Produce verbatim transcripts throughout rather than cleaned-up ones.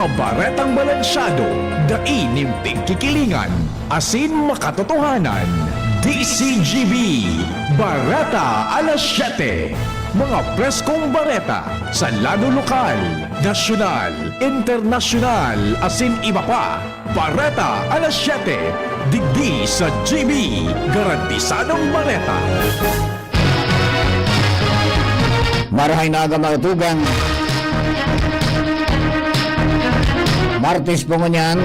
Baretang balansyado, dai nin pigkikilingan, asin makatotohanan. D C G B, Bareta alas siyete. Mga preskong bareta sa lado lokal, nasyonal, internasyonal, asin iba pa. Bareta alas siyete, digdi sa G B, garantisadong bareta. Marahay na aga, mga tugang. Martes po ngunyan,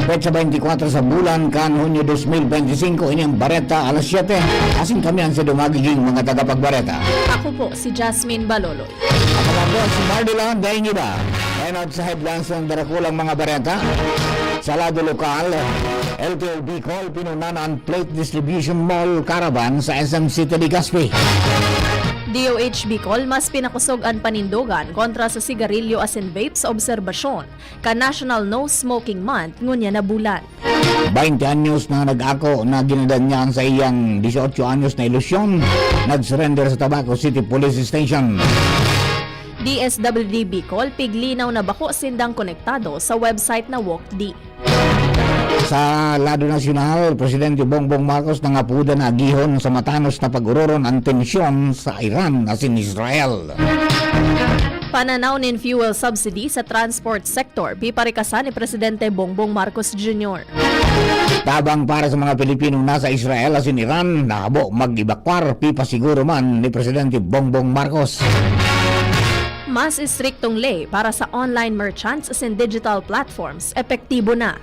petsa twenty-four sa bulan kan Hunyo dos mil benti singko, ini ang Bareta alas siyete. Asin kami an saindo magiging mga tagapagbareta. Ako po si Jasmine Baloloy. Ako naman po si Mardelan Daingiba. Ayan at sa headlines ng darakulang mga bareta. Sa lado lokal, L T O Bicol, pinuna na an plate distribution mall caravan sa S M City Legazpi. D O H Bicol, mas pinakusog an panindogan kontra sa sigarilyo asin vape sa obserbasyon kan National No Smoking Month ngunyan na bulan. Baynte anyos na nag-ako na ginadan niya an saiyang dieciocho anyos na ilusyon, nag-surrender sa Tabaco City Police Station. D S W D Bicol, piglinaw na bako sindang konektado sa website na WOCD. Sa lado nasyonal, Presidente Bongbong Marcos nangapodan na agihon sa matanos na pag-ororon an tensyon sa Iran asin Israel. Pananaw nin fuel subsidy sa transport sector, piparikasan ni Presidente Bongbong Marcos Junior. Tabang para sa mga Pilipinong nasa Israel asin Iran na habo mag-ebakwar, pipasiguro man ni Presidente Bongbong Marcos. Mas istriktong ley para sa online merchants asin digital platforms, epektibo na.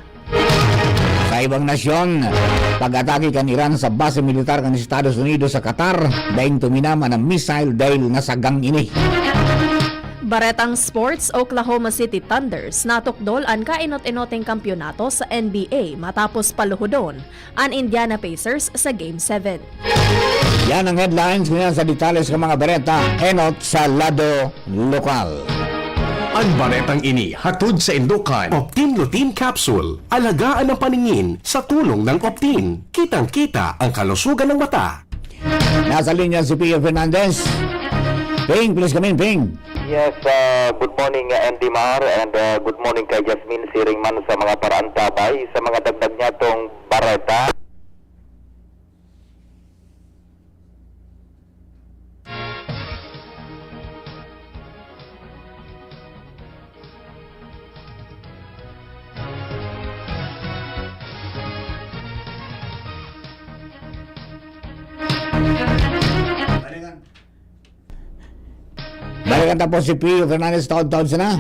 Sa ibang nasyon, pag-atake kan Iran sa base militar kan Estados Unidos sa Qatar, daing tuminaman an missile dahil nasagang ini. Baretang sports, Oklahoma City Thunders natukdol an kainot-inoteng kampyonato sa N B A matapos paluhodon an Indiana Pacers sa Game seven. Yan ang headlines. Ngunyan sa detalye sa mga bareta, enot sa lado lokal. Ang baretang ini hatod saindo kan Optin Lutein Capsule. Alagaan ang paningin sa tulong ng Optin. Kitang-kita ang kalusugan ng mata. Nasa linya si Pio Fernandez. Ping, please come in, Ping. Yes, uh, good morning, uh, Andy Mar, and uh, good morning kay Jasmine Siring man sa mga paraantabay, sa mga dagdag niya tong bareta. Balikan ta po si Pio Fernandez, taod-taod sana.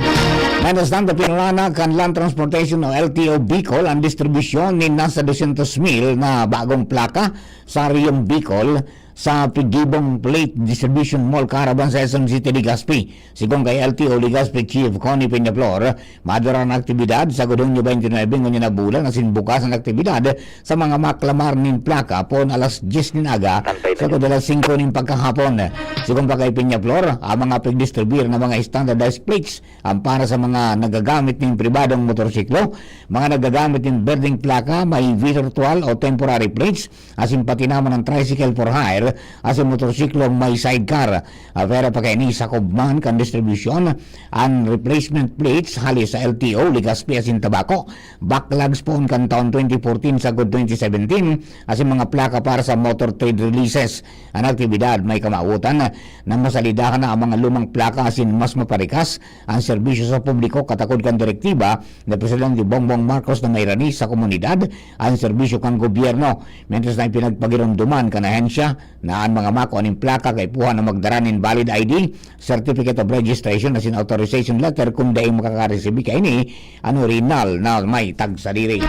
Mientras tanto, pinurana kan Land Transportation o L T O Bicol ang distribusyon nin nasa dosyentos mil na bagong plaka sa Riyong Bicol sa Pigibong Plate Distribution Mall Caravan sa S M City Legazpi. Sigon kay L T O Legazpi Chief Connie Peñaflor, madara an aktibidad sagkod Hunyo twenty-nine ngunyan na bulan asin bukas an aktibidad sa mga maklamar nin plaka poon alas dyes nin aga sagkod alas singko nin pagkahapon. Sigon pa kay Peñaflor, ang mga pagdistribuir na mga standardized plates ang para sa mga nagagamit nin pribadong motorsiklo, mga nagagamit nin berdeng plaka, may virtual o temporary plates, asin pati naman ang tricycle for hire asin motorsiklong may sidecar. Ah, pero pagkaini, sakob man kan distribusyon an replacement plates hali sa L T O, Legazpi asin Tabaco. Backlogs poon kan taon twenty fourteen sagkod twenty seventeen, asin mga plaka para sa motor trade releases. An aktibidad may kamawotan na masalidahan na ang mga lumang plaka asin mas maparikas ang serbisyo sa publiko, katakod kan direktiba ni Presidente Bongbong Marcos na mairani sa komunidad ang serbisyo kan gobyerno, mientras na ipinagpagiromdoman kan ahensya na an mga makua nin plaka kaipuhan na magdara nin valid I D, Certificate of Registration asin Authorization Letter kun dai makakaresibi kaini an orihinal na may tagsadiri.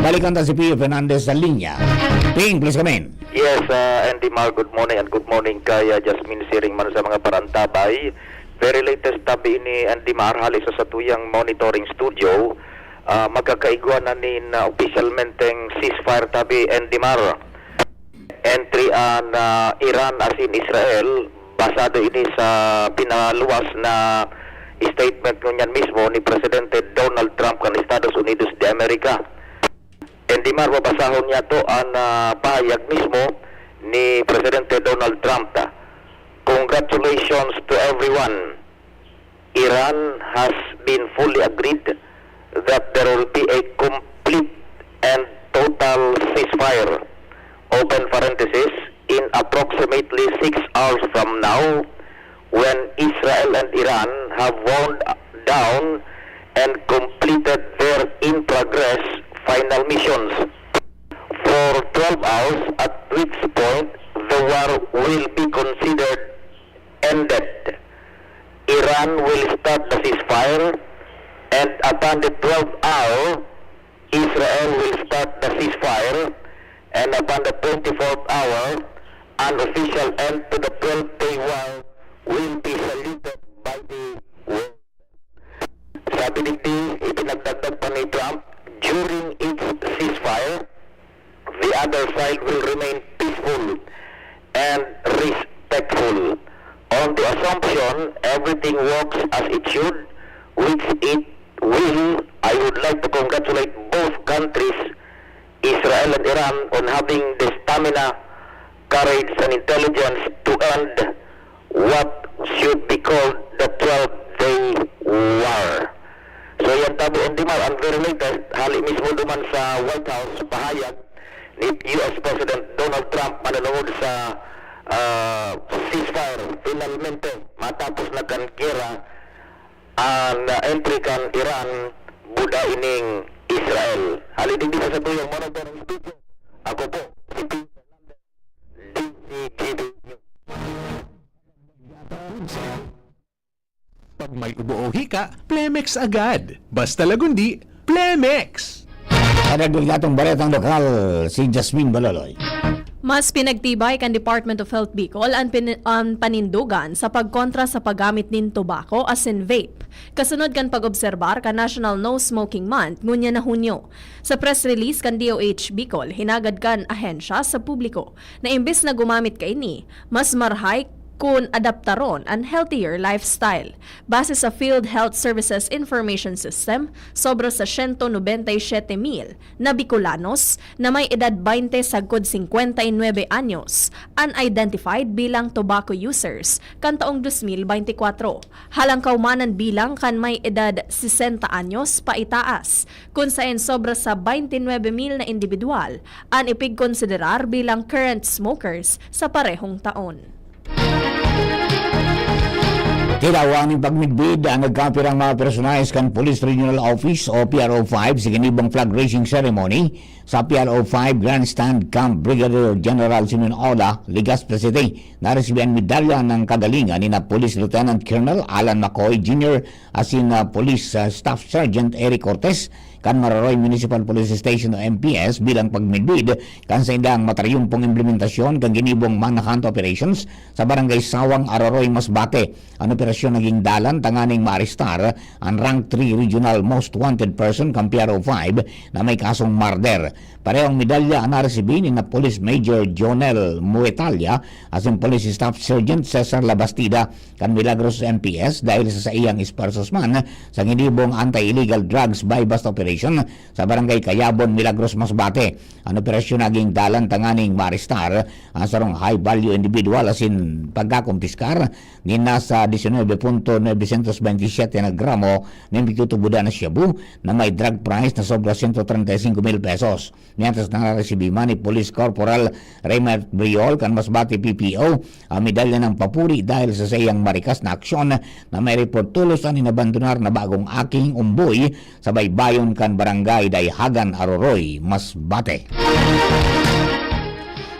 Balikan ta si Pio Fernandez sa linya. Ping, please come in. Yes, uh, Andy Mar, good morning and good morning kay uh, Jasmine Siring man sa mga paraantabay. Very latest tabi ini, Andy Mar, hali sa satuyang monitoring studio. Uh, magkakaigwa na nin uh, opisyalmenteng ceasefire tabi, Andy Mar. Entry an uh, Iran asin Israel, basado ini sa pinaluwas na statement ngunyan mismo ni Presidente Donald Trump kan Estados Unidos de America. Andy Mar, babasahon niyato an ah, pahayag mismo ni Presidente Donald Trump. Congratulations to everyone. Iran has been fully agreed that there will be a complete and total ceasefire, open parenthesis, in approximately six hours from now, when Israel and Iran have wound down and completed their in-progress final missions for twelve hours, at which point the war will be considered ended. Iran will start the ceasefire, and upon the twelfth hour, Israel will start the ceasefire, and upon the twenty-fourth hour, an official end to the twelve-day war will be saluted by the world. Sabi digdi, ipinagdagdag pa ni Trump, during its ceasefire, the other side will remain peaceful and respectful. On the assumption everything works as it should, which it will, I would like to congratulate both countries, Israel and Iran, on having the stamina, courage, and intelligence to end what should be called the twelve-day war. So, yan tabi, Endimar, ang very latest, hali mismo duman sa White House, pahayag ni U S President Donald Trump manunungod sa, ah, ceasefire. Finalmente, matapos na kan gera, an, ah, entry kan Iran, buda ining Israel. Hali digdi sa satuyang Monitoring Studio, ako po, si Peter Landez, D Z G B News. Pag may ubo o hika, Plemex agad. Basta Lagundi, Plemex! Karagdag datong baretang lokal, si Jasmine Baloloy. Mas pinagtibay kan Department of Health Bicol an pin-, an panindogan sa pagkontra sa paggamit nin tobacco asin vape, kasunod kan pag-obserbar kan National No Smoking Month ngunyan na Hunyo. Sa press release kan D O H Bicol, hinagad kan ahensya sa publiko na imbes na gumamit kaini, mas marahay kun adaptaron an healthier lifestyle. Base sa Field Health Services Information System, sobra sa siyento nobenta y siyete mil na Bicolanos na may edad baynte sagkod singkwenta y nuebe anyos an identified bilang tobacco users kan taong dos mil baynte kwatro. Halangkaw man an bilang kan may edad sesenta anyos paitaas, kun saen sobra sa baynte nuebe mil na indibidwal an ipigkonsiderar bilang current smokers sa parehong taon. Tinawan nin pagmidbid an nagkapirang mga personahes kan Police Regional Office o P R O five sa ginibong flag raising ceremony sa P R O five Grandstand Camp Brigadier General Simeon Ola, Legazpi City. Naresibi an medalya ng kagalingan ni na Police Lieutenant Colonel Alan Macoy Junior asin, ah, Police, ah, Staff Sergeant Eric Cortez kan Mararoy Municipal Police Station o M P S bilang pagmidbid kan saindang matrayumpong implementasyon kan ginibong manhunt operations sa Barangay Sawang, Araroy, Masbate. An operasyon naging dalan tanganing maarestar an Rank three Regional Most Wanted Person kan P R O five na may kasong murder. Parehong medalya an naresibi ni na Police Major Jonel Muetalia asin Police Staff Sergeant Cesar Labastida kan Milagros M P S dahil sa saiyang espuwersos man sa ginibong anti-illegal drugs buy-bust operation sa Barangay Cayabon, Milagros, Masbate. An operasyon naging dalan tanganing maarestar an sarong high-value individual asin pagkakumpiskar nin nasa diecinuebe punto novecientos veintisiete na gramo nin pigtutubodan na shabu na may drug price na sobra sento treinta y cinco mil pesos. Mientras, naresibi man ni Police Corporal Raymond Briol kan Masbate P P O ang medalya ng papuri dahil sa saiyang marikas na aksyon na may report tolos an inabandonar na bagong aking umboy sa baybayon kan Barangay Dayhagan, Aroroy, Masbate.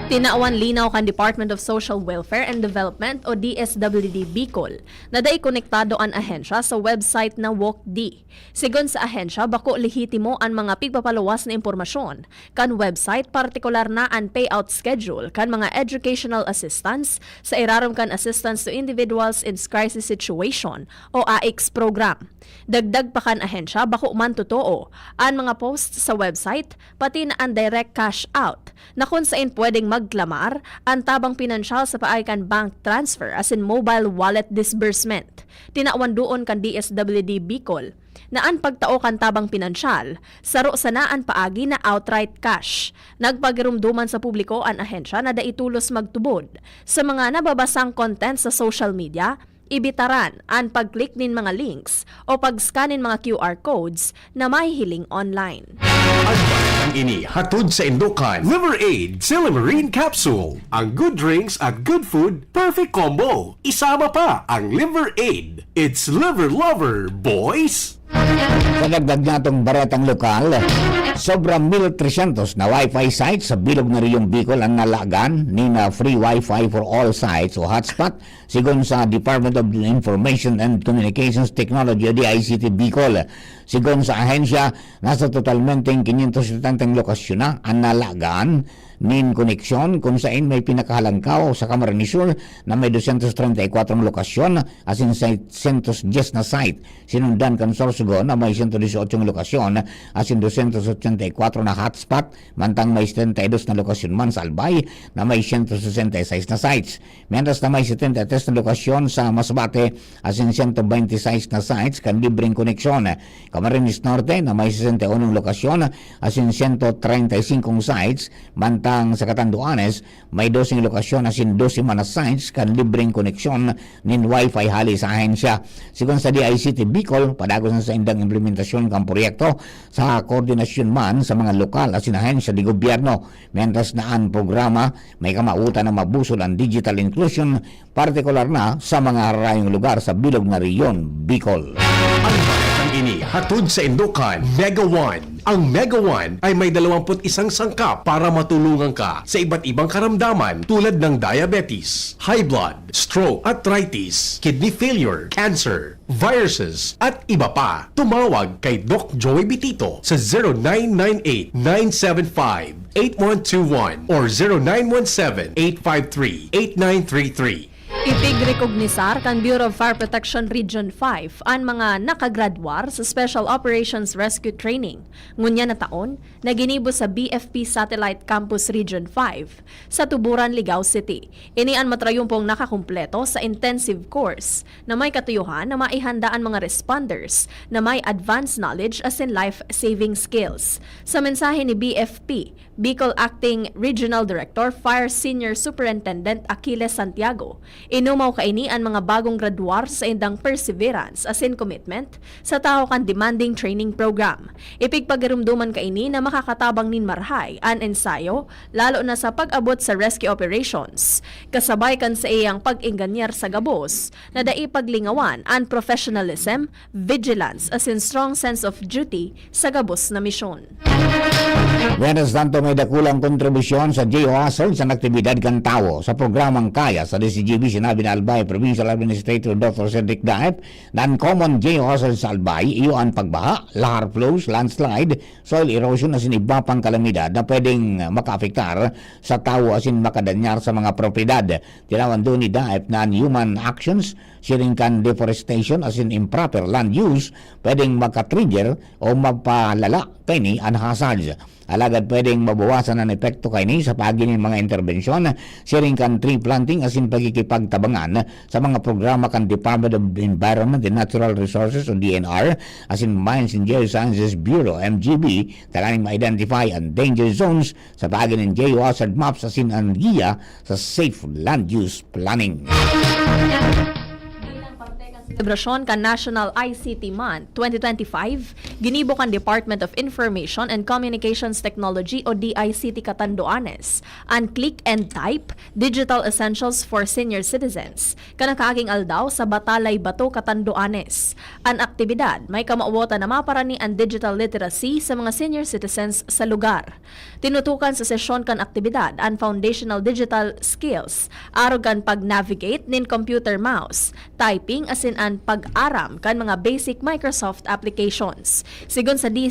Tinawan linaw kan Department of Social Welfare and Development o D S W D Bicol na dai konektado an ahensya sa website na WOCD. Sigon sa ahensya, bako lehitimo an mga pigpapaluwas na impormasyon kan website, partikular na an payout schedule kan mga educational assistance sa irarom kan Assistance to Individuals in Crisis Situation o AICS program. Dagdag pa kan ahensya, bako man totoo an mga post sa website, pati na an direct cash out, na kun saen pwedeng magklamar an tabang pinansyal sa paagi kan bank transfer asin mobile wallet disbursement. Tinawan duon kan D S W D Bicol na an pagtao kan tabang pinansyal, saro sana an paagi na outright cash. Nagpagiromdoman sa publiko an ahensya na dai tolos magtubod sa mga nababasang content sa social media Ibitaran an pag-click nin mga links o pag-scan nin mga Q R codes na mahihiling online. Ang baretang ini hatod sa indokan Liver Aid Silymarin Capsule. Ang good drinks at good food, perfect combo. Isama pa ang Liver Aid. It's Liver Lover, boys! Sa dagdag natong baretang lokal, sobra mil tresyentos na Wi-Fi sites sa bilog na Reyong Bicol ang nalagan ni na free Wi-Fi for all sites o hotspot. Sigon sa Department of Information and Communications Technology o D I C T Bicol. Sigon sa ahensya, nasa totalmenteng quinientos setenta lokasyon na an nalagan nin koneksyon, kun sain may pinakahalangkaw sa Camarines Sur na may dosyentos treinta y kwatro lokasyon asin seisyentos dyes na site. Sinundan kan Sorsogon na may siyento dieciocho lokasyon asin dosyentos ochenta y kwatro na hotspot, mantang may setenta y dos na lokasyon man sa Albay na may siyento sesenta y seis na sites. Mientras na may setenta y tres na lokasyon sa Masbate asin siyento bente y seis na sites kan libreng koneksyon. Camarines Norte na may sesenta y unong lokasyon asin siyento treinta y singkong sites, mantang sa Catanduanes may doseng lokasyon asin dose man na sites kan libreng koneksyon nin Wi-Fi hali sa ahensya. Sigon sa D I C T Bicol, padagos na sa indang implementasyon kan proyekto sa koordinasyon man sa mga lokal asin ahensya de gobyerno, mientras na an programa may kamawotan na mabusol an digital inclusion, partikular na sa mga harayong lugar sa bilog na rehiyon, Bicol. Ang baretang ini hatod sa indokan Mega One. Ang Mega One ay may dalawampu't isang sangkap para matulungan ka sa iba't ibang karamdaman tulad ng diabetes, high blood, stroke, arthritis, kidney failure, cancer, viruses, at iba pa. Tumawag kay Doc Joey Bitito sa zero nine nine eight, nine seven five, eight one two one or zero nine one seven, eight five three, eight nine three three. Ipigrekognisar kan Bureau of Fire Protection Region five an mga nakagradwar sa Special Operations Rescue Training ngunyan na taon na ginibo sa B F P Satellite Campus Region five sa Tuburan, Ligao City. Ini an matrayumpong nakakumpleto sa intensive course na may katuyohan na maihanda an mga responders na may advanced knowledge asin life-saving skills. Sa mensahe ni B F P Bicol Acting Regional Director Fire Senior Superintendent Achilles Santiago, inumaw kaini an mga bagong gradwar sa indang perseverance asin commitment sa tahaw kan demanding training program. Ipigpagiromdoman kaini na makakatabang nin marahay an ensayo, lalo na sa pag-abot sa rescue operations, kasabay kan saiyang pag-ingganyer sa gabos na dai paglingawan an professionalism, vigilance asin strong sense of duty sa gabos na misyon. Mientras tanto, may dakulang kontribusyon sa J O Hazard sa aktibidad kan tawo. Sa programang Kaya sa D C G B, sinabi ni Albay Provincial Administrator Doctor Cedric Daep na an common J O Hazard sa Albay, iyo an pagbaha, lahar flows, landslide, soil erosion asin iba pang kalamidad na pwedeng makaapektar sa tawo asin makadanyar sa mga propiedad. Tinawan duon ni Daep na an human actions, siring kan deforestation asin improper land use, pwedeng maka-trigger o mapalala kaini an hazards. Alagad pwedeng mabawasan an epekto kaini sa paagi nin mga interbensyon, siring kan tree planting asin pakikipagtabangan sa mga programa kan Department of Environment and Natural Resources o D N R asin Mines and Geosciences Bureau, M G B, tanganing ma-identify an danger zones sa paagi nin J O Hazard maps asin an giya sa safe land use planning. Bilang parte kan selebrasyon kan National I C T Month twenty twenty-five, ginibo kan Department of Information and Communications Technology o D I C T Catanduanes an Click and Type Digital Essentials for Senior Citizens kan nakaaging aldaw sa Batalay Bato, Catanduanes. An aktibidad may kamawotan na maparani an digital literacy sa mga senior citizens sa lugar. Tinutukan sa sesyon kan aktibidad an foundational digital skills, arog kan pag-navigate nin computer mouse, typing asin an pag-aram kan mga basic Microsoft applications. Sigon sa D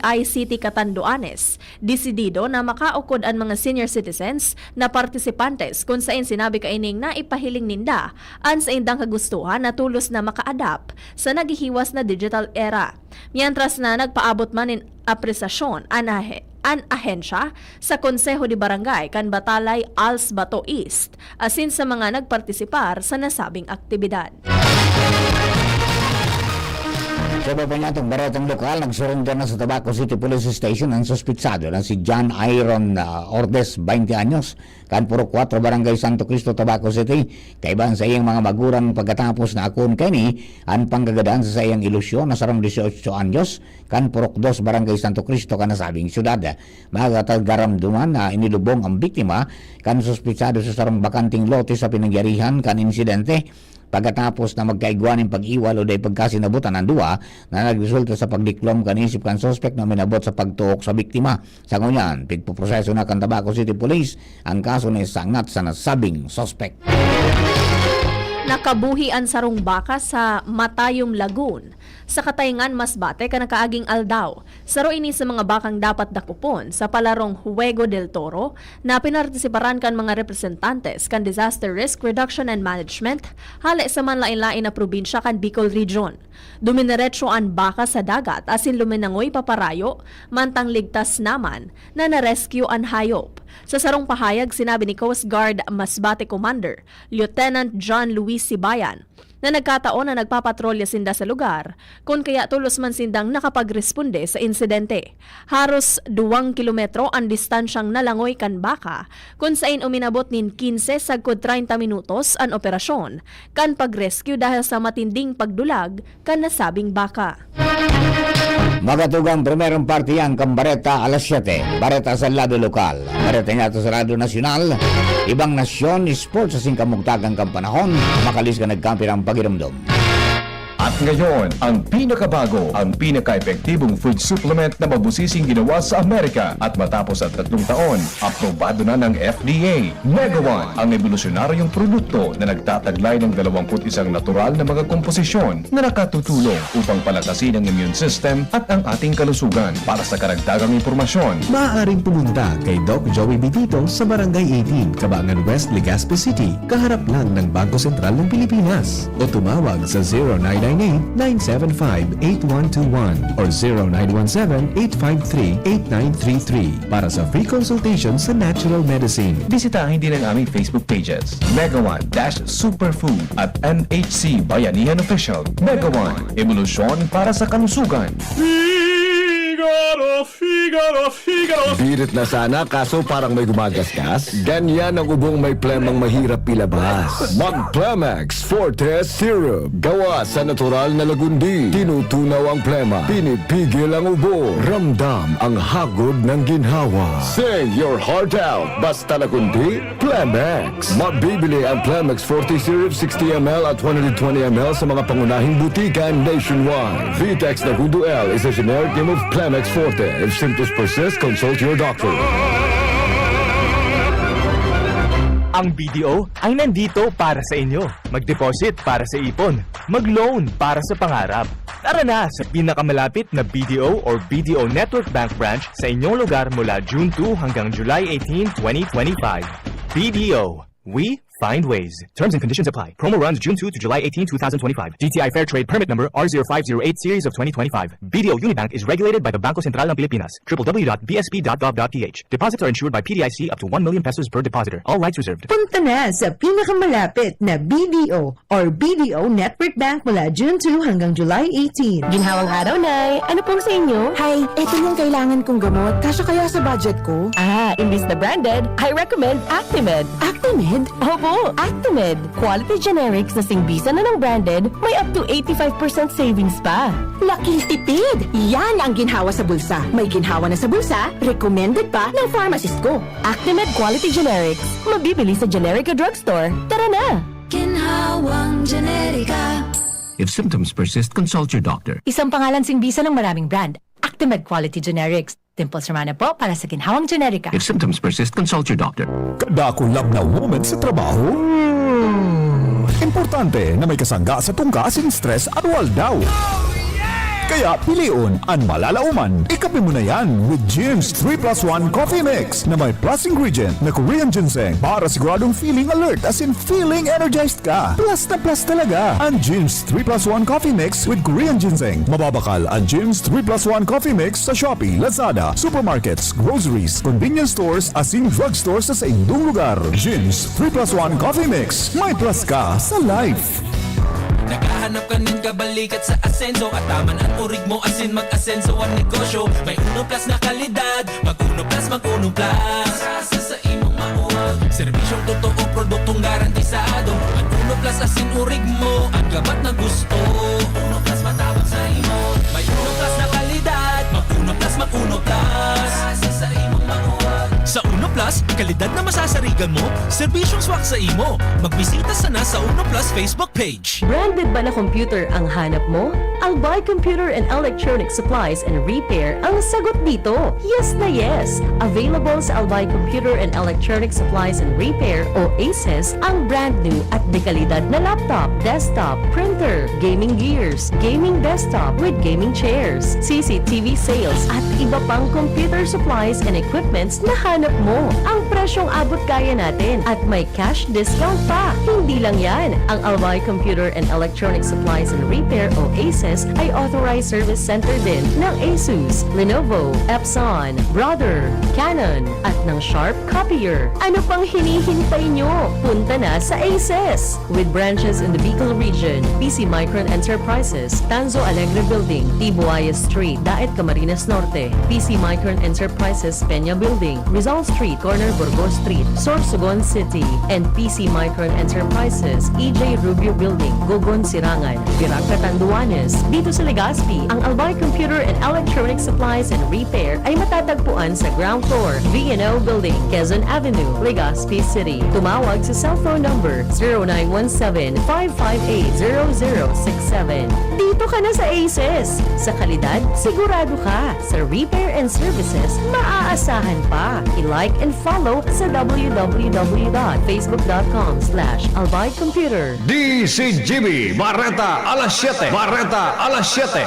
I C T Catanduanes, desidido na makaukod an mga senior citizens na partisipantes kun sain sinabi kaining naipahiling ninda an saindang kagustuhan na tolos na maka-adapt sa naghihiwas na digital era. Mientras na nagpaabot man nin apresasyon an ahe-, an ahensya sa Konseho de Barangay kan Batalay, Als Bato East, asin sa mga nagpartisipar sa nasabing aktibidad. Sa iba pa niyatong baretang lokal, nagsurrender na sa Tabaco City Police Station ang suspitsado na si John Iron, ah, Ordes, twenty anyos, kan Purok Cuatro, Barangay Santo Cristo, Tabaco City. Kaiba sa iyang mga magurang pagkatapos na akon kaini an panggagadan sa saiyang ilusyon na sarong dieciocho anyos, kan Purok Dos, Barangay Santo Cristo, kan nasabing syudad. Magkatagaramduman na inilubong ang biktima kan suspitsado sa sarong bakanteng lote sa pinangyarihan kan insidente. Pagkatapos na magkaigwa nin pag-iwal o dai pagkasinabutan ang duwa na nagresulta sa pagdiklom kan isip kan suspek na minabot sa pagtuok sa biktima. Sa ngunyan, pigpoproseso na kan Tabaco City Police ang kaso na isangat sa nasabing suspek. Nakabuhi an sarong baka sa Matayom, Lagoon, sa Katayngan, Masbate, kan nakaaging aldaw. Saro ini sa mga bakang dapat dakopon sa palarong Juego del Toro na pinartisiparan kan mga representantes kan Disaster Risk Reduction and Management hale sa manlaen-laen na probinsya kan Bicol Region. Dumineretso an baka sa dagat asin luminangoy paparayo, mantang ligtas naman na na-rescue an hayop. Sa sarong pahayag, sinabi ni Coast Guard Masbate Commander Lieutenant John Luis Sibayan, na nagkataon na nagpapatrolya sinda sa lugar, kun kaya tolos man sindang nakapagresponde sa insidente. Haros duwang kilometro an distansyang nalangoy kan baka, kun sain uminabot nin quince sagkod treinta minutos an operasyon kan pag-rescue dahil sa matinding pagdulag kan nasabing baka. Magatugang primerong partiyan kan Bareta alas siyete. Bareta sa lado lokal. Bareta niya sa lado nasyonal. Ibang nasyon, sports sa singkamugtagang kan panahon. Makalis ka nagkampi ng pagirumdom. At ngayon, ang pinakabago, ang pinaka-epektibong food supplement na mabusising ginawa sa Amerika at matapos ang tatlong taon, aprobado na ng F D A. Megawan, ang ebolusyonaryong produkto na nagtataglay ng dalawampu't isang natural na mga komposisyon na nakatutulong upang palakasin ang immune system at ang ating kalusugan. Para sa karagdagang impormasyon, Maaaring pumunta kay Doc Joey Bitito sa Barangay eighteen, Kabangan West, Legazpi City, kaharap lang ng Bangko Sentral ng Pilipinas. O tumawag sa zero nine nine eight, nine seven five, eight one two one or zero nine one seven, eight five three, eight nine three three para sa free consultation sa natural medicine. Bisitahin din ang aming Facebook pages, Megawan dash Superfood at M H C Bayanihan Official. Megawan, ebolusyon para sa kalusugan. Figaro, Figaro, Figaro. Birit na sana, kaso parang may gumagasgas. Ganyan ang ubong may plemang mahirap ilabas. Mag Plemex Forte Syrup. Gawa sa natural na lagundi. Tinutunaw ang plema. Pinipigil ang ubo. Ramdam ang hagod ng ginhawa. Sing your heart out. Basta lagundi, Plemex. Mabibili ang Plemex forty Syrup sixty M L at one hundred twenty M L sa mga pangunahing butika nationwide. Vitex Nagundo L is a generic name of Plemex Forte. If symptoms persist, consult your doctor. Ang B D O ay nandito para sa inyo. Mag-deposit para sa ipon. Mag-loan para sa pangarap. Tara na sa pinakamalapit na B D O or B D O Network Bank branch sa inyong lugar mula June two hanggang July eighteen, twenty twenty-five. B D O, we find ways. Terms and conditions apply. Promo runs June two to July eighteen, two thousand twenty-five. D T I Fair Trade Permit Number R zero five zero eight Series of twenty twenty-five. B D O Unibank is regulated by the Bangko Sentral ng Pilipinas. W W W dot B S P dot gov dot P H. Deposits are insured by P D I C up to one million pesos per depositor. All rights reserved. Punta na sa pinakamalapit na B D O or B D O Network Bank mula June two hanggang July eighteen. Ginhawang araw, Nay! Ano pong sa inyo? Hay, eto yung kailangan kong gamot. Kasya kaya sa budget ko? Ah, imbis na branded, I recommend Actimed. Actimed? Opo, Actimed. Quality generics na singbisan na ng branded, may up to eighty-five percent savings pa. Laking tipid! Yan ang ginhawa sa bulsa. May ginhawa na sa bulsa, recommended pa ng pharmacist ko. Actimed Quality Generics. Mabibili sa Generica Drugstore. Tara na! Ginhawang Generica. If symptoms persist, consult your doctor. Isang pangalan singbisan ng maraming brand. Actimed Quality Generics. Dimples Romana po para sa Ginhawang Generica. If symptoms persist, consult your doctor. Kadakul love na moment sa trabaho. Importante na may kasangga sa tungka asin stress arawaldaw. Kaya pilion an malalaoman. Ikape mo na yan with Jim's three plus one Coffee Mix na may plus ingredient na Korean ginseng para siguradong feeling alert asin feeling energized ka. Plus na plus talaga an Jim's three plus one Coffee Mix with Korean ginseng. Mababakal an Jim's three plus one Coffee Mix sa Shopee, Lazada, supermarkets, groceries, convenience stores asin drugstore sa saindong lugar. Jim's three plus one Coffee Mix. May plus ka sa life. Hanap ka nin kabalikat sa asenso, at taman an orig mo asin mag-asenso an negosyo. May Uno Plus na kalidad, mag Uno Plus, mag Uno Plus. Sa, sa, sa imong mauwag. Serbisyong totoo, produktong garantisado. Ang Uno Plus asin orig mo, ang gabat na gusto. Uno Plus matabang sa imo. May Uno Plus na kalidad, mag Uno Plus, mag Uno Plus. Sa, sa, sa imong mauwag. Sa Uno Plus, kalidad na masasarigan mo, serbisyong swak sa imo. Magbisita sana sa Uno Plus Facebook page. Branded ba na computer ang hanap mo? Albay Computer and Electronic Supplies and Repair ang sagot dito. Yes na yes! Available sa Albay Computer and Electronic Supplies and Repair o ACES ang brand new at dekalidad na laptop, desktop, printer, gaming gears, gaming desktop with gaming chairs, C C T V sales at iba pang computer supplies and equipments na hanap mo. Ang presyong abot kaya natin at may cash discount pa. Hindi lang yan. Ang Albay Computer and Electronic Supplies and Repair o ACES ay authorized service center din ng Asus, Lenovo, Epson, Brother, Canon, at ng Sharp Copier. Ano pang hinihintay nyo? Punta na sa ACES! With branches in the Bicol region, P C Micron Enterprises, Tanzo Alegre Building, Tibuaya Street, Daet, Camarines Norte, P C Micron Enterprises, Peña Building, Rizal Street, corner Burgos Street, Sorsogon City, and P C Micron Enterprises, E J Rubio Building, Gogon, Sirangan, Virac, Catanduanes. Dito sa Legazpi, ang Albay Computer and Electronic Supplies and Repair ay matatagpuan sa ground floor, V and O Building, Quezon Avenue, Legazpi City. Tumawag sa cellphone number zero nine one seven, five five eight, zero zero six seven. Dito ka na sa ACES! Sa kalidad, sigurado ka! Sa repair and services, maaasahan pa! I-like and follow sa w w w dot facebook dot com slash albay computer. D C G B Bareta alas siyete. Bareta alas siyete.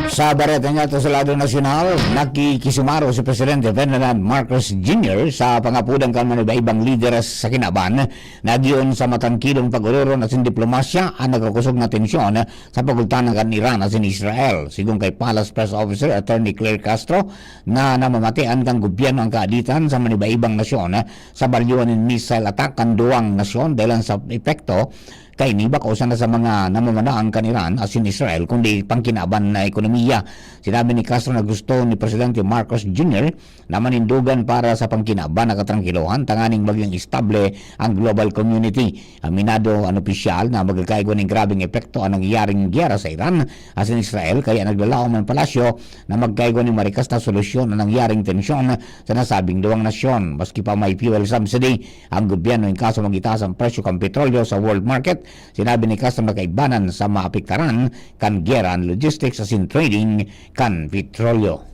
Sa Bareta niya to sa lado nasyonal, nakikisumaro si Presidente Ferdinand Marcos Junior sa pangapudang kan mga iba-ibang lideres sa kinaban, na giyon sa matrangkilong pag-ororon asin diplomasya ang nagkakosog na tensyon sa pagultanan kan Iran asin Israel. Sigon kay Palace Press Officer Attorney Claire Castro, na namamatean kan gobyerno ang kaaditan sa maniba-ibang nasyon sa balyo nin missile attack kan duwang nasyon dahelan sa epekto kaini bako sana sa mga namamanaan kan Iran asin Israel, kundi pangkinaban na ekonomiya. Sinabi ni Castro na gusto ni Presidente Marcos Junior na manindogan para sa pangkinaban na katrangkilohan tanganing maging estable ang global community. Aminado an opisyal na magkakaigwa nin grabeng epekto an nangyayaring giyera sa Iran asin Israel, kaya naglalaom an palasyo na magkaigwa nin marikas na solusyon an nangyaring tensyon sa nasabing duwang nasyon. Maski pa may fuel subsidy ang gobyerno in kaso magitaas ang presyo kan petrolyo sa world market, sinabi ni Castro na kaibanan sa maapektaran kan giyera an logistics asin trading kan petrolyo.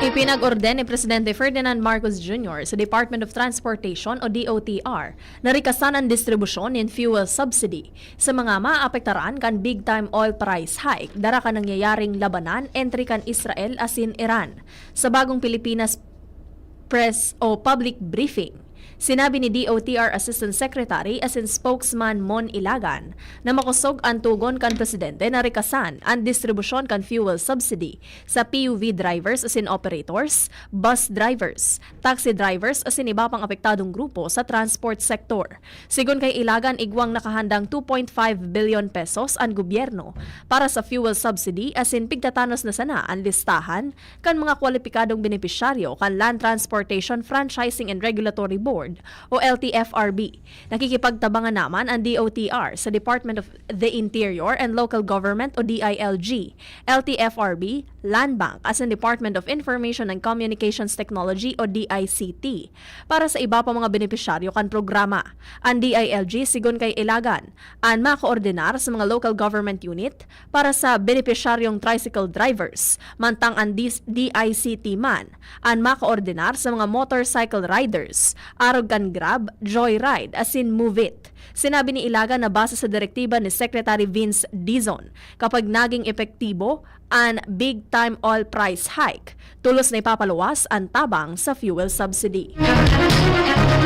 Ipinag-orden ni Presidente Ferdinand Marcos Junior sa Department of Transportation o D O T R na rikasan an distribusyon nin fuel subsidy sa mga maapektaran kan big time oil price hike dara kan nangyayaring labanan entre kan Israel asin Iran. Sa Bagong Pilipinas Press o public briefing, sinabi ni D O T R Assistant Secretary asin Spokesman Mon Ilagan na makosog an tugon kan Presidente na rikasan an distribusyon kan fuel subsidy sa P U V drivers asin operators, bus drivers, taxi drivers asin iba pang apektadong grupo sa transport sector. Sigon kay Ilagan, igwang nakahandang two point five billion pesos an gobyerno para sa fuel subsidy asin pigtatanos na sana an listahan kan mga kwalipikadong benepisyaryo kan Land Transportation Franchising and Regulatory Board o L T F R B. Nakikipagtabangan naman an D O T R sa Department of the Interior and Local Government o D I L G, L T F R B, Land Bank, asin Department of Information and Communications Technology o D I C T para sa iba pa mga benepisyaryo kan programa. An D I L G, sigon kay Ilagan, an makoordinar sa mga local government unit para sa benepisyaryong tricycle drivers, mantang an D I C T man an makoordinar sa mga motorcycle riders, arog kan Grab, Joyride, asin Move It. Sinabi ni Ilagan na base sa direktiba ni Secretary Vince Dizon, kapag naging epektibo an big time oil price hike, tolos na ipapaluwas an tabang sa fuel subsidy.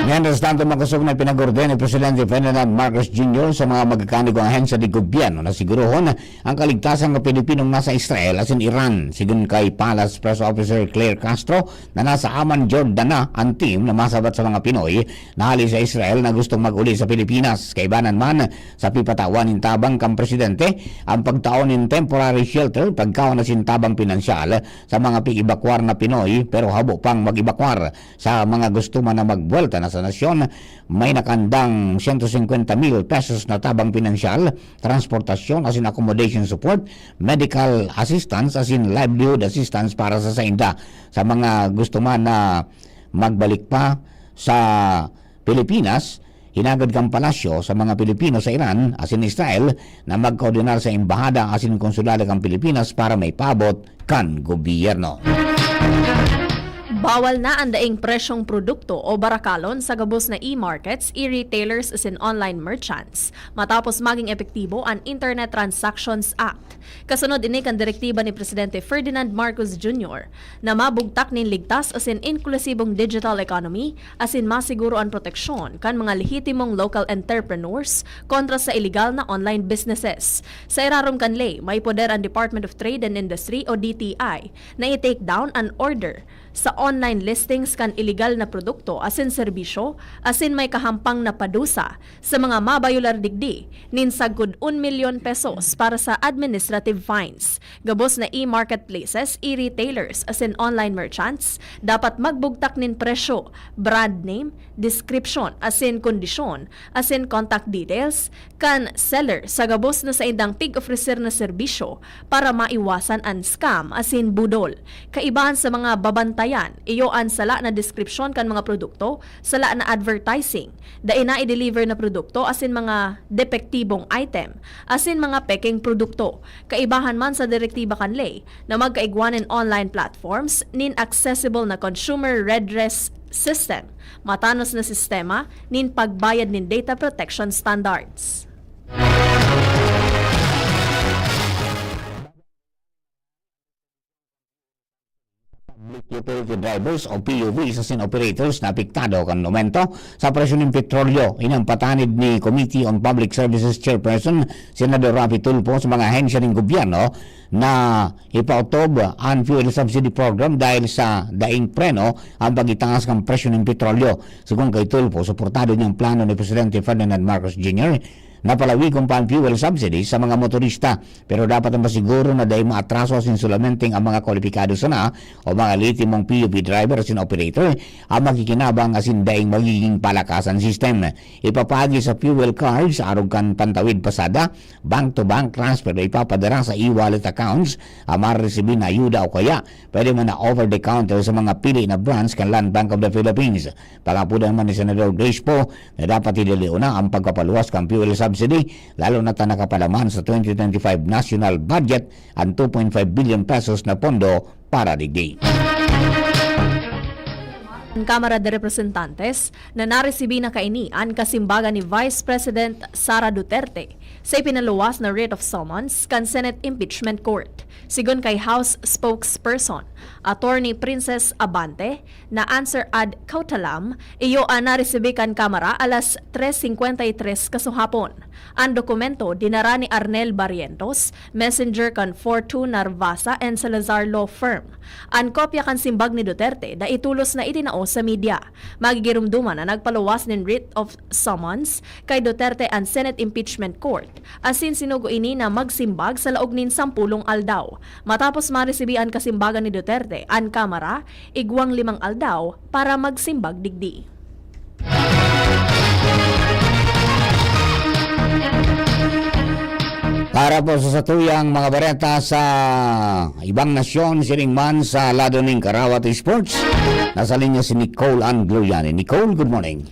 Mientras tanto, makosog na pinag-order ni Presidente Ferdinand Marcos Junior sa mga magkakanigong ahensya de gobyerno na sigurohon ang kaligtasan ng Pilipinong nasa Israel asin Iran. Sigon kay Palace Press Officer Claire Castro na nasa Amman, Jordan na ang team na masabat sa mga Pinoy na hali sa Israel na gustong mag-uli sa Pilipinas. Kaibanan man sa pipatawan nin tabang kan Presidente, ang pagtao nin temporary shelter, pagkaon asin tabang pinansyal sa mga pig-ebakwar na Pinoy pero habo pang mag-ebakwar. Sa mga gusto man na magbuwelta na sa nasyon, may nakandang siyento singkwenta mil pesos na tabang pinansyal, transportasyon asin accommodation support, medical assistance asin livelihood assistance para sa sainda. Sa mga gusto man na magbalik pa sa Pilipinas, hinagad kan Palasyo sa mga Pilipino sa Iran asin Israel na magkoordinar sa embahada asin konsulado kan Pilipinas para maipaabot kan gobyerno. Bawal na ang daing presyong produkto o barakalon sa gabos na e-markets, e-retailers asin online merchants matapos maging epektibo an Internet Transactions Act. Kasunod ini kan direktiba ni Presidente Ferdinand Marcos Junior na mabugtak nin ligtas asin inklusibong digital economy asin masiguro an proteksyon kan mga lehitimong local entrepreneurs kontra sa iligal na online businesses. Sa irarom kan ley, may poder an Department of Trade and Industry o D T I na i-take down an order sa online listings kan iligal na produkto asin serbisyo asin may kahampang na padusa sa mga mabayular digdi nin sagkod un milyon pesos para sa administrative fines. Gabos na e-marketplaces, e-retailers asin online merchants dapat magbugtak nin presyo, brand name, description asin kondisyon asin contact details kan seller sa gabos na saindang pig-ofreser na serbisyo para maiwasan an scam asin budol. Kaibahan sa mga babantayan, iyo an sala na deskripsyon kan mga produkto, sala na advertising, dai na i-deliver na produkto asin mga depektibong item, asin mga pekeng produkto. Kaibahan man sa direktiba kan ley na magkaigwa nin online platforms nin accessible na consumer redress system, matanos na sistema nin pagbayad nin data protection standards. Public utility drivers o P U Vs asin operators na apektado kan aumento sa presyo nin petrolyo. Ini an patanid ni Committee on Public Services Chairperson Senador Raffy Tulfo sa mga ahensya nin gobyerno na ipaotob an fuel subsidy program dahil sa daing preno ang pagitaas kan presyo nin petrolyo. Sigon kay Tulfo, suportado niya ang plano ni Presidente Ferdinand Marcos Junior na palawigon pa ang fuel subsidy sa mga motorista, pero dapat na masiguro na dai maatraso asin solamente ang mga kwalipikado sana o mga lehitimong P U V driver asin operator ang makikinabang asin daing magiging palakasan system. Ipapagi sa fuel card sa arog kan pantawid pasada, bank-to-bank transfer o ipapadara sa e-wallet accounts ang mareresibi na ayuda o kaya pwede man na over-the-counter sa mga pili na branch kan Land Bank of the Philippines. Pangapodan man ni Senador Grace Poe na dapat hidalion na ang pagpapaluwas kan fuel subsidy, lalo na ta nakapalaman sa twenty twenty-five national budget ang two point five billion pesos na pondo para digdi. An Kamara de Representantes na naresibi na kaini an kasimbagan ni Vice President Sara Duterte sa ipinaluwas na writ of summons kan Senate Impeachment Court. Sigon kay House Spokesperson Attorney Princess Abante, na answer ad cautelam, iyo an naresibi kan Kamara alas tres cincuenta y tres kasuhapon. An dokumento dinara ni Arnel Barrientos, messenger kan Fortune Narvasa and Salazar Law Firm. An kopya kan simbag ni Duterte dai tolos na itinao sa media. Magigiromdoman na nagpaluwas nin writ of summons kay Duterte an Senate Impeachment Court, asin sinugo ini na magsimbag sa laog nin sampolong aldaw. Matapos maresibi an kasimbagan ni Duterte, an Kamara igwang limang aldaw para magsimbag digdi. Para po sa satuyang mga bareta sa ibang nasyon, siring man sa lado ning Karawat Sports, nasa linya si Nicole Ann Gloriani. Nicole, good morning.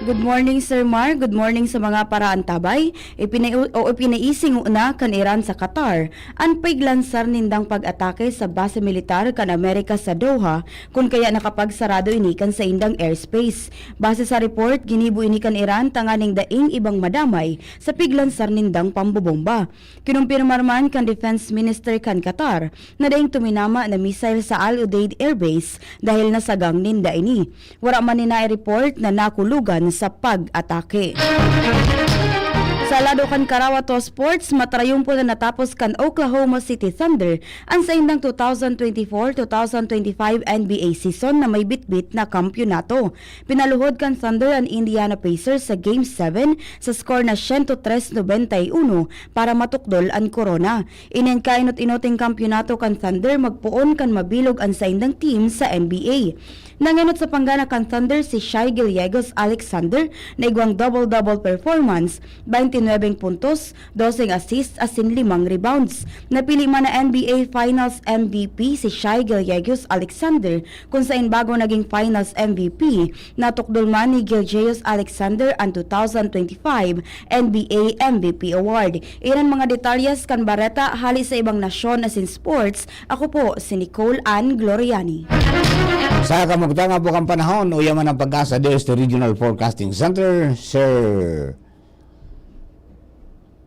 Good morning, Sir Mar. Good morning sa mga paraantabay. Ipinai-, o ipinaising na kan Iran sa Qatar an piglansar nindang pag-atake sa base militar kan Amerika sa Doha, kun kaya nakapagsarado ini kan saindang airspace. Base sa report, ginibo ini kan Iran tanganing daing ibang madamay sa piglansar nindang pambobomba. Kinumpirmar man kan Defense Minister kan Qatar na daing tuminama na missile sa Al Udeid Air Base dahil nasagang ninda ini. Wara man ni nai-report na nakulugan sa pag-atake. Sa lado kan Karawato Sports, matrayumpo na natapos kan Oklahoma City Thunder an saindang two thousand twenty-four, two thousand twenty-five N B A season na may bitbit na kampiyonato. Pinaluhod kan Thunder an Indiana Pacers sa Game seven sa score na siyento tres nobenta y uno para matukdol an korona. Ini an kainot-inoting kampiyonato kan Thunder magpoon kan mabilog an saindang team sa N B A. Nangenot sa panggana kan Thunder si Shai Gilgeous-Alexander na igwang double-double performance, twenty-nine puntos, doseng assists asin limang rebounds. Napili man na N B A Finals M V P si Shai Gilgeous-Alexander, kun sain bago naging Finals M V P. Natukdol man ni Gilgeous-Alexander an two thousand twenty-five N B A M V P Award. Iyan an mga detalyes kan bareta hali sa ibang nasyon asin sports. Ako po si Nicole Ann Gloriani. Sa kamugtangan po kan panahon, uya man ang PAGASA DOST Regional Forecasting Center, Sir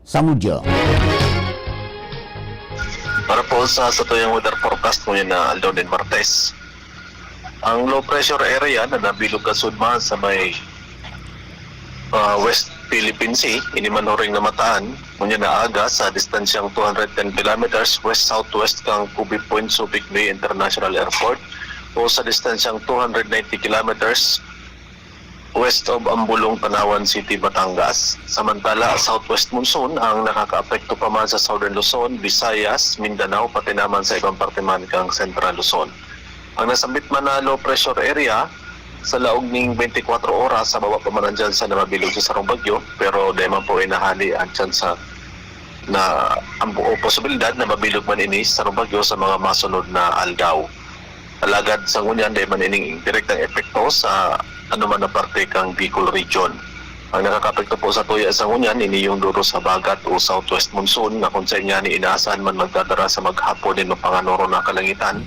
Samudyo. Para po sa satuyang weather forecast ngunyan na aldaw nin Martes, ang low pressure area na nabilog kan sud man sa may, ah, West Philippine Sea, ini man huring namataan ngunyan na aga sa distansyang two hundred ten kilometers west-southwest kan Coby Point, Subic Bay International Airport, o sa distansyang two hundred ninety kilometers west of Ambulong, Tanauan City, Batangas. Samantala, southwest monsoon ang nakakaapekto pa man sa Southern Luzon, Visayas, Mindanao, pati naman sa ibang parte man kan Central Luzon. Ang nasambit man na low pressure area, sa laog ning twenty-four oras, sa baba pa man ang tsansa na mabilog sa sarong bagyo, pero dai man po inahali ang tsansa na, ang buo posibilidad na mabilog man ini sa sarong bagyo sa mga masunod na aldaw. Alagad sa ngunyan, dai man ining direktang epekto sa anoman na parte kan Bicol Region. Ang nakakaapekto po sa tuya sa ngunyan, ini yung duros habagat o southwest monsoon na kung sa ingani inaasahan man magdadara sa maghapon nin mapanganoro na kalangitan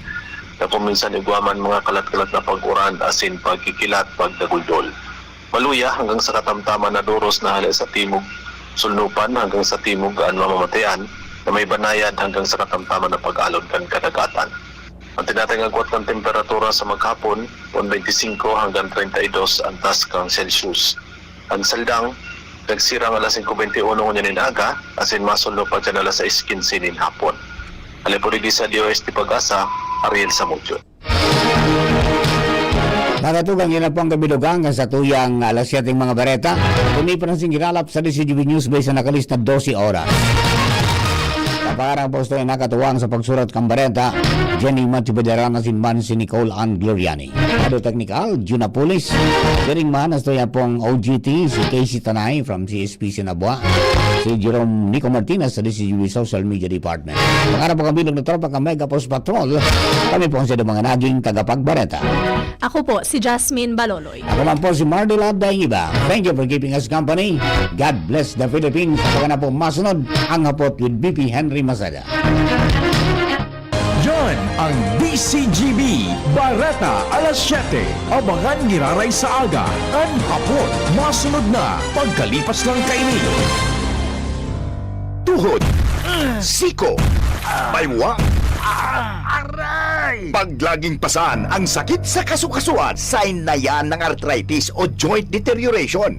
na kung minsan igwa man mga kalat-kalat na pag-uran asin pagkikilat, pagdaguldol. Maluya hanggang sa katamtaman na duros na hale sa timog, sulnupan hanggang sa timog an mamamatayan na may banayad hanggang sa katamtaman na pag-alon kan kadagatan. Ang tinatangagwat kan temperatura sa maghapon, twenty-five hanggang treinta y dos antas kan Celsius. Ang saldang, nagsirang alas singko bente uno ngunyan nin aga, asin masulno pa diyan alas sais kinse nin hapon. Hale po digdi sa D O S T PAGASA, Ariel Samudio. Nakatugang yun na po ang kabilugan kan satuyang alas siyete mga bareta. Kung may panasing hiralap sa D C G B News Base na nakalis na dose oras. Kapakarang posto ay nakatuwang sa pagsurat kan bareta, Jenny Matthew Baderana, si Man si Nicole Ann Gloriani. Kado teknikal, Juna Pulis. Siring man, hasta yan pong O G T, si Casey Tanay from C S P Sinabua. Si Jerome Nico Martinez sa D C G B Social Media Department. Mga na po kami ng tropa kan Mega Post Patrol. Kami po ang siyado mga naging tagapagbareta. Ako po si Jasmine Baloloy. Ako man po si Mardy Lab Daingiba. Thank you for keeping us company. God bless the Philippines. Ako na po masunod ang hapot with B P Henry Masada. Yan ang D C G B, Bareta alas siyete. Abangan giraray sa aga, kan hapon. Masunod na, pagkalipas lang kaini. Tuhod, siko, baywa, aray! Paglaging pasan ang sakit sa kasukasuan, sign na yan ng arthritis o joint deterioration.